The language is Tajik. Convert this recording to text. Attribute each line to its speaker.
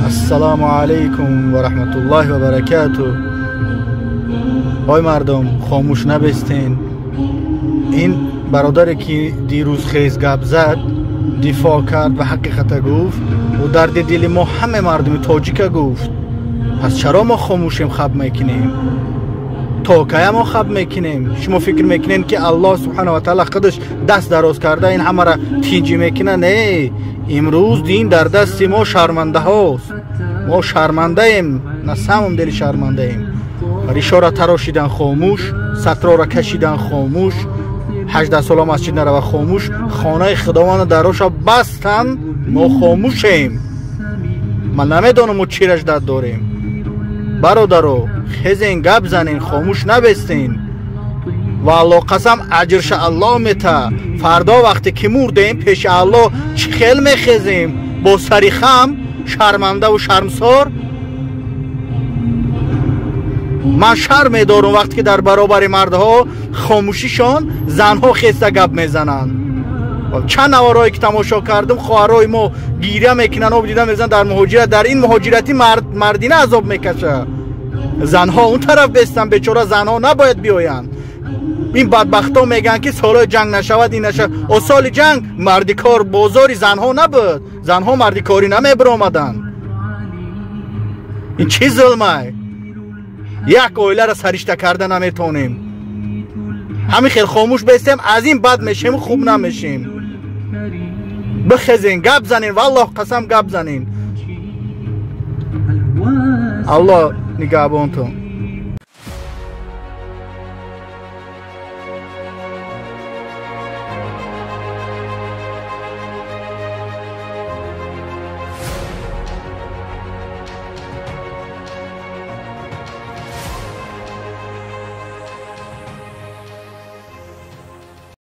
Speaker 1: Ассалому алайкум ва раҳматуллоҳи ва баракатуҳ. Ой мардум, хомӯш набестен. Ин бародаре ки дирӯз хез гап зад, дифоъ кард ва ҳақиқата гуфт, ӯ дарди дили мо ҳама мардуми тоҷика гуфт. Пас чаро мо хомӯшем, хаб мекунем? То кая мо хаб мекунем? Шумо фикр мекунед ки Аллоҳ субҳанаҳу ва таъала худаш даст дароз карда ин ҳамаро тинҷӣ мекунад? Не, имрӯз дин дар дасти мо шармандаҳост. Мо шармандаем, на самом дели шармандаем. Ришора тарошидан хомӯш, сатрора кашидан хомӯш, 18 сола масҷид нарава хомӯш, хонаи худованда дароша бастан, мо хомӯшем. Ман намедонам мо чӣ раждат дорем. Бародаро, хезен, гап занен, хомӯш набестен. Ва Аллоҳ қасам, аҷрша Аллоҳ мета. Фардо вақте ки мурдем, пеши Аллоҳ чӣ хел мехезем? Бо сари хам, шармандаву шармсор. Ман шарм медорам вақте ки дар баробари мардҳо хомӯшишон занҳо хеста гап мезананд. Чанд наворҳое ки тамошо кардам, хоҳарҳои мо гиря мекунанд, об дида мезананд дар муҳоҷират. Дар ин муҳоҷиратӣ мардина азоб мекашад. Занҳо он тараф бестанд, бечора занҳо набояд биёянд. Ин бадбахтҳо мегӯянд ки солҳои ҷанг нашавад, ин нашавад. О соли ҷанг мардикор бозори занҳо набуд, занҳо мардикорӣ намебиромаданд. Ин чӣ зулмай? Як оиларо саришта карда наметавонем. Ҳамин хел хомӯш бестем, аз ин бад мешем, хуб намешем. Бихезен, гап занен, валлоҳ қасам гап занен. Аллоҳ нигаҳбонтон.